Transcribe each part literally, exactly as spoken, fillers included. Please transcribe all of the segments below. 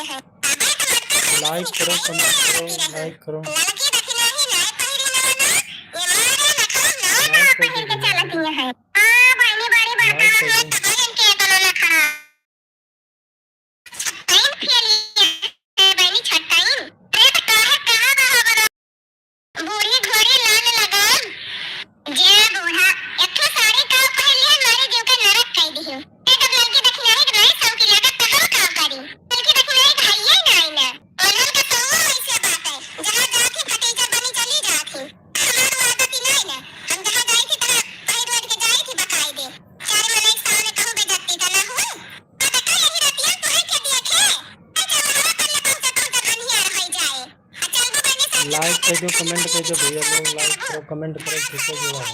Like करो, comment करो, like करो। Like कर दो भैया। Like कर दो। बूढ़ी घोड़ी लाल लगाम। जे बूढ़ा, एक ठो साड़ी का पहिन लिहन, मारे जीव के नरक कई दिहु। ते जब ललकी दखिनाही के नाई सौकी लागत, त हम का करी? ललकी दखिनाही के हइये नाई ना। ओन्हन के सौआ वैसे बाटे, जहाँ जात ही फटीचर बनी चली जात ही। हमार आदत ही नाई ना। हम जहाँ जाई थी, तहाँ पहिर ओढ़ के जाई थी बकायदे। चार मनई सामने कहूँ बेइज्जती त ना हुई। आ देखा यही रतिया तोहे के देखे। आ चल हवा पर ले पहुँचा, पहुँचा अन्हियार होई जाए। Like कर दो, comment कर दो भैया लोग, like करो, comment करो, ठीक है जी, वाह।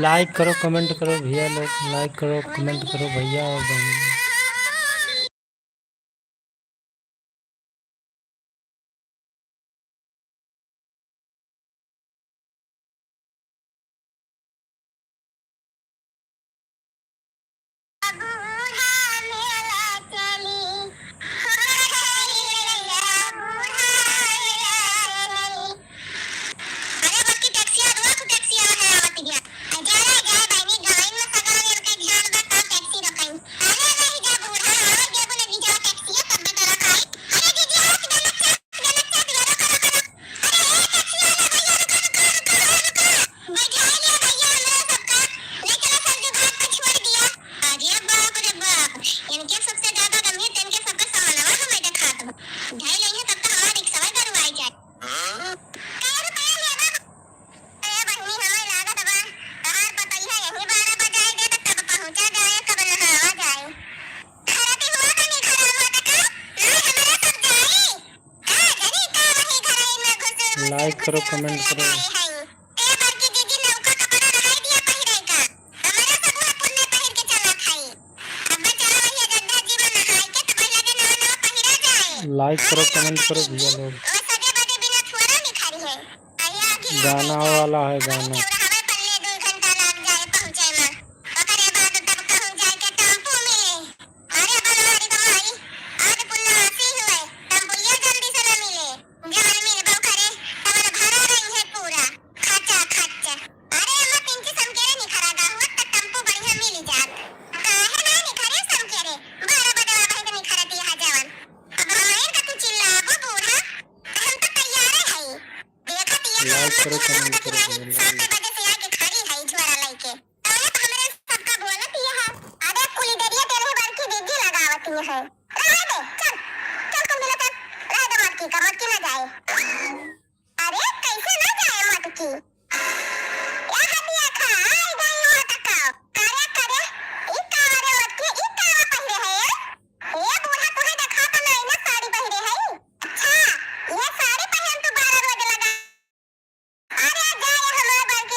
Like करो, comment करो भैया लोग, like करो, comment करो भैया और बहन। अरे बड़की टैक्सिया, रुआ तू टैक्सिया है, आवत बिया। जा रे, जा, बहिनी, गाइन में सगरो रेल के ध्यान बा, का टैक्सी रोकाई। अरे रही जा बूढ़ा, आवे देबू ने रिजवा टैक्सिया, तब बे तो रोकाई। अरे दीदी, आओ, सीधा मत चल, सीधा मत चल, सीधा रोको, रोको, रोको। अरे ए टैक्सी वाला भैया, रुको, रुको, रुको, रुको। बैठाई लिया भैया हमरा सबका, ले चला सरजू घाट पर छोड़ दिया। अरे बाप रे बाप, इनके सबसे ज्यादा गंभीर तो इनके सबके सामानवा हमें देखात बा। धइले हैं तब तो हमार रिक्शा गरुआई जाए। कै रुपया लेबा? ए बहिनी, हमें लागत बा, तहार पतोहिया यही बारह बजाए दे, त कब पहुँचा जाए, कब नहावा जाए। धरती हुआ तो नहीं खराब होता का? ना, हमारा सब जाई। का जनी का वही घरई में घुसुर, घुसुर, like करो, घुसुर, comment घुसुर करो। लगाए हई। ए बड़की दीदी, नौका कपड़ा रहाई दिया पहिरे का। हमारा सब हुआ पुरने पहिर के चलत हई। अब्बा चला वही अयोध्या जी में नहाई के, त पहिला दिन नवा नवा पहिरा जाए। Like करो, comment करो भैया लोग। वो सजे बजे बिना थुअरा निखारी है। गाना वाला है, गाना। Like करो, comment करो, like करो। सात बजे से आके खड़ी है झोरा लेके। तौले तो हमरे सबका बोलत ही है। अरे कुली दरिया तेरे बड़की दीदी लगावत ही है। रहे दे, चल, चल कुल मिला चल। रहे दे मटकी का, मटकी ना जाए। अरे कैसे ना जाए मटकी? या हटिया खा, आई गई मटका। करे, करे, ई का रे मटकी, ई का पहिरे है? ए बूढ़ा, तुहे देखात नाई ना साड़ी पहिरे है? अच्छा, ये साड़ी पहिन तू बारह रोज लगा। अरे जा रे हमार बड़की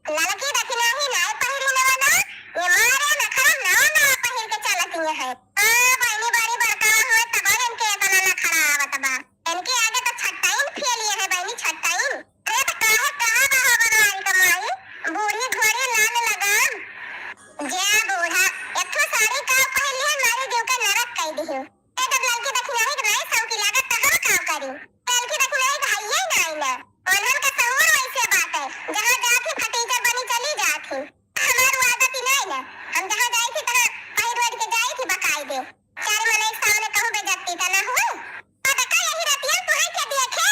ललकी दखिनही नाय पहिरी नवा नवा, ये मारे नखरा नवा नवा पहिर के चलती है। आ, बहिनी बड़ी बड़का होए, तब इनके इतना नखरा आवत बा। इनके आगे तो छट्टाइन फेलिए है बहिनी, छट्टाइन। अरे तो काहे कहा बा हो बनवारी का माई, बूढ़ी घोड़ी लाल लगाम। जे बूढ़ा, एक ठो साड़ी का पहिन लिहे, मारी जीव के नरक कई दिही। ए, जब ललकी दखिनही के नाई सौकी लागत, त हम का करी? ललकी दखिनही के हइये नाई ना। ओन्हन के सहूर वैसे बाटे, जहाँ जात ही फटीचर बनी चली जात ही। हमार वो आदत ही नाई ना। हम जहाँ जाई थी, तहाँ पहिर ओढ़ के जाई थी बकायदे। चार मनई के सामने कहूँ बेइज्जती त ना हुए। पता का यही रतिया तुहे के देखे?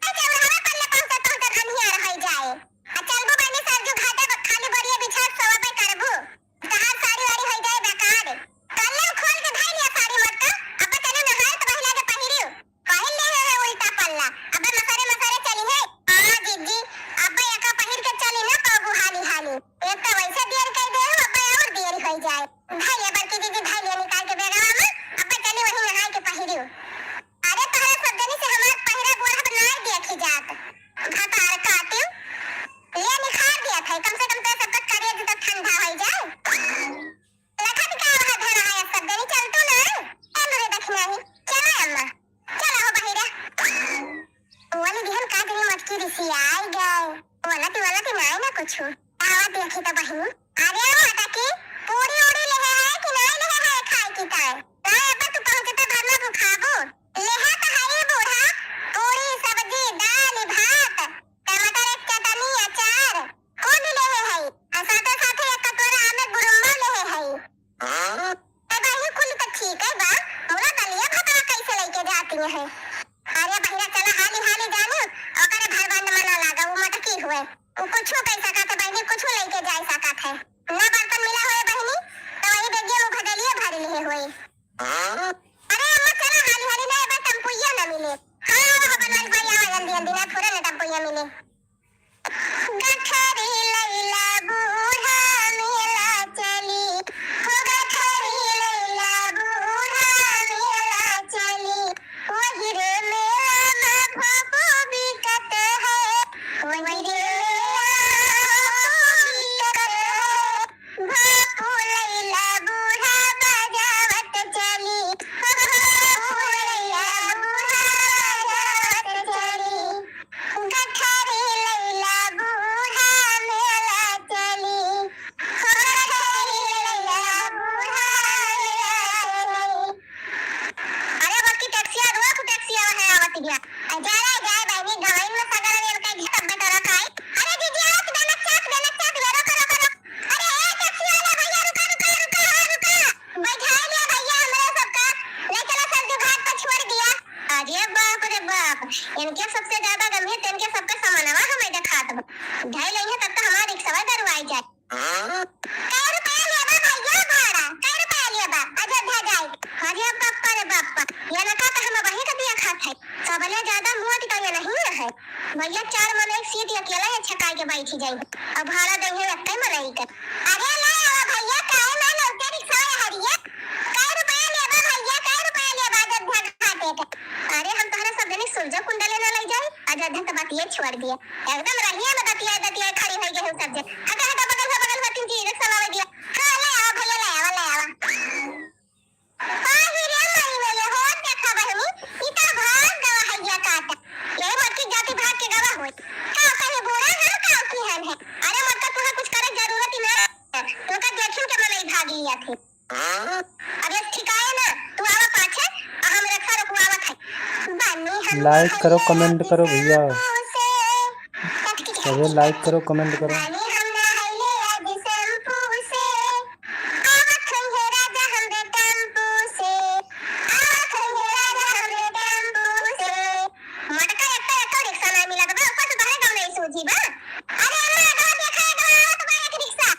ए, चौराहा पर ले पहुँचत पहुँचत अन्हियार होइ जाए। आ चलबू बहिनी सरजू घाटे पर खाली बोरिया बिछा सोवबे करबू। तहार साड़ी वाड़ी होइ जाए बेकार। कल्ले खोल के धइ लिया साड़ी मटका, अब चलू नहाए त पहिला के पहिरियो। पहिर ले है उल्टा पल्ला, अब मसरे मसरे चली है। आ जिज्जी, अब एका पहिर के चली ना पाबू हाली हाली। एक तो वैसे देर कई दे हो, अब और देर होइ जाए। धइ लिया बड़की जिज्जी, धइ लिया निकाल के बेगवा में, अब चली वही नहाए के पहिरियो। अरे तोहरा सब जनी से हमार पहिरा गोड़ अब नाय देखी जात। भतार काटियो। ले निखार दिया था, कम से कम तो सबका करेज तो ठंडा होइ जाए। लखत का वहाँ धरा है सब जनी, चल तू ना। चल रे दखिनही, चला अम्मा। चला हो बहिरा। बोली दिहन का जनी मटकी रिसियाई गए। बोलत बोलत नाय ना कुछु। आवा देखी तो बहिनी। अरे मटकी, पूरी उड़ी लेहे है कि नाय लेहे है खाए की ताय? नाय अब तू पहुँचते भर में भुखाबू। लेहा त हई बूढ़ा, पूरी, सब्जी, दाल, भात, टमाटर के चटनी, अचार, कुल लेहे हई। आ साथे साथे एक कटोरा आमे गुरुम्बा लेहे हई। हाँ? ए बहिनी, कुल त ठीक है बा, मुला दलिया भतवा कैसे लेके जाती है? अरे बहिरा, चला हाली हाली जानी, ओकरे भरबंद मना लागा, वो मटकी हुए। वो कुछो कह सकत है बहिनी, कुछो लेके जा सकत है। ना बर्तन मिला हुए बहिनी, तो वही बेगिया में भदलिया भर लिए हुए। हाँ? अरे अम्मा, चला हाली हाली, ना एबे टेम्पुइया ना मिले। हाँ, वो बनवारी भाई, आवा जल्दी जल्दी, ना थोड़े ना टेम्पुइया मिले। गठरी लैला बूढ़ा मेला चली, हो गठरी लैला बूढ़ा मेला चली, वही रे मेला में भोपू बिकत है, वही रे मेला में भोपू बिकत है। भोपू लैला बूढ़ा बजावत चली, भोपू लैला बूढ़ा बजावत चली, गठरी लैला बूढ़ा मेला चली, गठरी लैला बूढ़ा मेला चली। अरे बड़की टैक्सिया रोक, टैक्सिया है आवत गया। जाए जाए बहिनी, गवाइन में सगरा रेल का घी तब बेटा रखाई। अरे दीदी, आवत बे, नचात बे, नचात बे, रोका, रोका, रोका। अरे, ए, टैक्सी वाला भैया, रुका, रुका, रुका, हाँ, रुका। बैठा लिया भैया हमरे सबका, ले चला सरजू घाट पर छोड़ दिया। अरे बाप रे बाप, इनके सबसे ज्यादा गंभीर, तो इनके सबका सामानवा हमें देखात बा। ढाई लेंगे तब तो हमारा रिक्शा गरुआई जाए। हाँ? कै रुपया लेबा भैया भाड़ा? कै रुपया लेबा अयोध्या जाए? अरे बाप्पा रे बाप्पा, ये ना का हम वही का दिया खात है। सबले ज्यादा मोट तो ये नहीं है। भैया, चार मनई सीट अकेला ये छकाई के बैठी जाई। अब भाड़ा देंगे एक्के मनई के। अरे ले आवा भैया, काहे ना लौटे रिक्शा ये हरिया? कै रुपया लेबा भैया, कै रुपया लेबा अयोध्या घाटे के? अरे हम तोहरे सब जनी सूरजो कुंड लेना ले जाई, अयोध्या तो बतिये छोड़ दिया। एकदम रहिया में दतिया दतिया खड़ी होई गई हम सब जन। हटा हटा, बगल हो, बगल हो, तीन चीज एक सलावे दिया। हाँ, ले आवा भैया, ले आवा, ले आवा। आही रे माई मेरे, हो देखा बहिनी, ई त भाग गवा हैया काटा। यही मोटकी जाति भाग के गवा होई। का कहीं बूढ़ा हम का की हम है? अरे मोटका, तुहे कुछ करे जरूरत ही ना। तुमका देखिन के मनई भागी आथे। अब एक ठिकाए ना, तू आवा पाछे, आ हम रिक्शा रुकवावत है। बानी हम like करो, नहाइले comment करो भैया। शैम्पू से। अरे like करो, comment करो। बानी हम नहाइले आज शैम्पू से। आवत होइहे राजा हमरे टेम्पू से, आवत होइहे राजा हमरे टेम्पू से। मोटका एक तो एको रिक्शा ना मिलत बा, ऊपर से तोहरे गाँव नहीं सूझी बा। अरे अम्मा, अगवा देखा, अगवा आवत बा एक रिक्शा।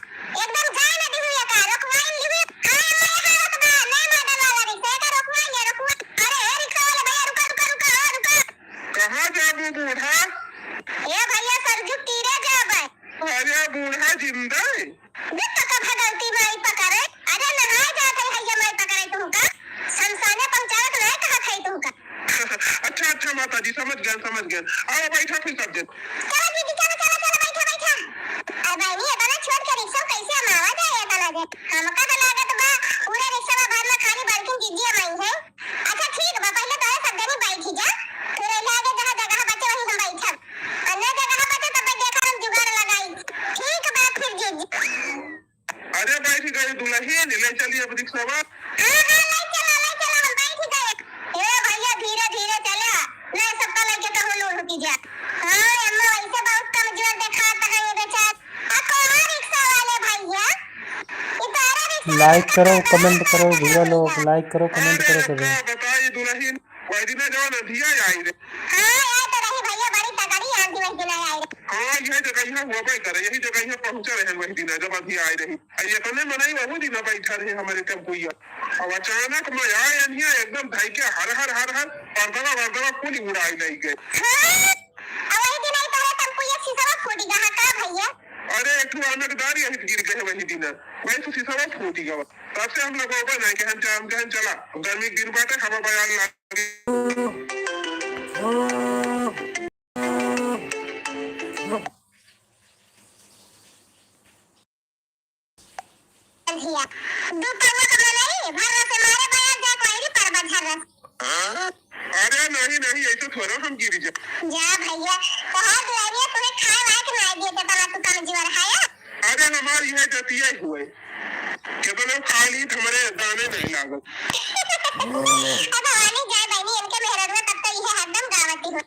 एकदम जाए ना दिहु एका, रोकवाई लिहु। हाँ अम्मा, यहाँ आवत बा, नया मॉडल वाला रिक्शा, एका रोकवाई ले, रोकवा। अरे ए रिक्शा वाले भैया, रुका, रुका, रुका, हाँ, रुका। कहाँ जाबू बूढ़ा? ए भैया, सरजू तीरे जाबे। अरे बूढ़ा जिंदा है? देख तो का भगवती माई पकड़े। अरे नहाए जात है भैया, माई पकड़े तुमका। शमशाने पहुँचावे के नाय कहत है तुमका। अच्छा, अच्छा माता जी, समझ गए, समझ गए। आओ बैठा फिर सब जन। चलो दीदी, चलो, चलो, चलो, बैठा, बैठा। अरे भाई, हमका तो लागत बा पूरा रिक्शा भर में खाली बड़किन जीजी अमाई है। अच्छा ठीक बा, पहिले तोरे सब जनी बैठी जा, फिर अइले आगे जहाँ जगह बचे वहीं हम बैठब। और न जगह बचे तब देखा हम जुगाड़ लगाई। ठीक बा फिर जीजी। अरे बैठ गई दुलहिन, ले चली अब रिक्शवा। हाँ, हाँ, ले चला, ले चला, हम बैठ गए। ए भैया, धीरे, धीरे चला, ले सबका लेके कहूँ लूढ़ की जा। हाँ, अम्मा वैसे बहुत कमजोर देखात है ये बेचार। आ कहाँ रिक्शा वाले भैया? ई तोहरा रिक्शा वाले like करो, comment करो भैया लोग, like करो, comment करो सभी। अरे का बताई दुलहिन, वही दिना जवन अधिया आई रहे। हाँ, याद तो रही भैया, बड़ी तगड़ी आंधी वही दिना आई रहे। हाँ, यही जगहिया हुआ भाई करे, यही जगहिया पहुँचा रहे वही दिना जब अधिया आई रही। आ ये कने मनई वहू दिना बैठा रहे हमरे टेम्पुइया। अब अचानक में आए अनिया एकदम धई के हर हर हर हर पर्दवा वर्दवा कुल उड़ाई लाई गए। हाँ, आ वही दिना ही तोहरे टेम्पुइया शीशवा फूट गया है का भैया? अरे एक ठो अनकदार यही गिर गए वही दिना, वही से शीशवा फूट गया। तब से हम लोग ओबे नहीं कहन चाहे हम कहन चला, गर्मी के दिन बाटे हवा बयार लागे। भैया, दू पौवा के मनई, भर रस मारे बयार जाए कोयरी परबा झर रस। अरे नहीं, नहीं, ऐसे थोड़ा हम गिर जा। जा भैया, तोहार दुआरिया तोहे खाए वाए के नाई दिए, केतना तू कमजोर है। अरे हमार यह जतिया हुए, केतना खा ली, हमरे दाने नहीं लागत। अब भवानी जाए बहनी, इनके मेहररुआ तब तो यह हरदम गावती हो।